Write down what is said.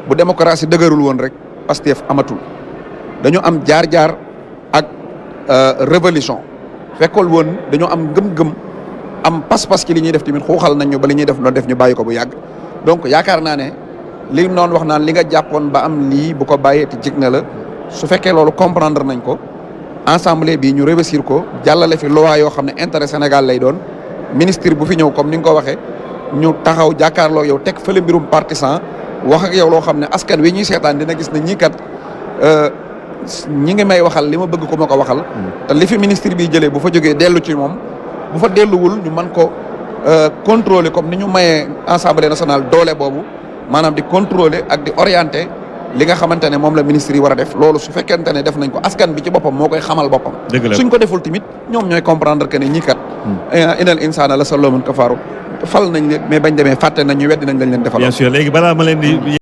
bu démocratie dëgërul woon rek Pastef amatul dañu am jaar-jaar ak révolution fekkol woon dañoo am gëm-gëm am pas-pas ci li ñuy def tamit xuuxal nañ ñu ba li ñuy def doon def ñu bàyyi ko bu yàgg donc yaakaar naa ne li noonu wax naan li nga jàppoon ba am lii bu ko bàyyee te jig na la su fekkee loolu comprendre nañ ko assemblée bi ñu réussir ko jàllale fi loi yoo xam ne intérêt Sénégal lay doon ministre bu fi ñëw comme ni nga ko waxee ñu taxaw jàkkaarloo yow teg fële mbirum partisan wax ak yow loo xam ne askan wi ñuy seetaan dina gis ne ñii kat ñi ngi may waxal li ma bëgg ko ma ko waxal. te li fi ministre bi jëlee bu fa jógee dellu ci moom bu fa delluwul ñu mën ko contrôler comme ni ñu mayee assemblée nationale doole boobu maanaam di contrôler ak di orienter li nga xamante ne moom la ministre yi war a def loolu su fekkente ne def nañ ko askan bi ci boppam moo koy xamal boppam. suñ ko deful tamit ñoom ñooy comprendre que ne ñii kat. inal insaana la zaluumun kafaar fal nañ leen mais bañ demee fàtte nañ ñu weddi nañ lañ leen defal. bien sûr léegi balaa ma leen di.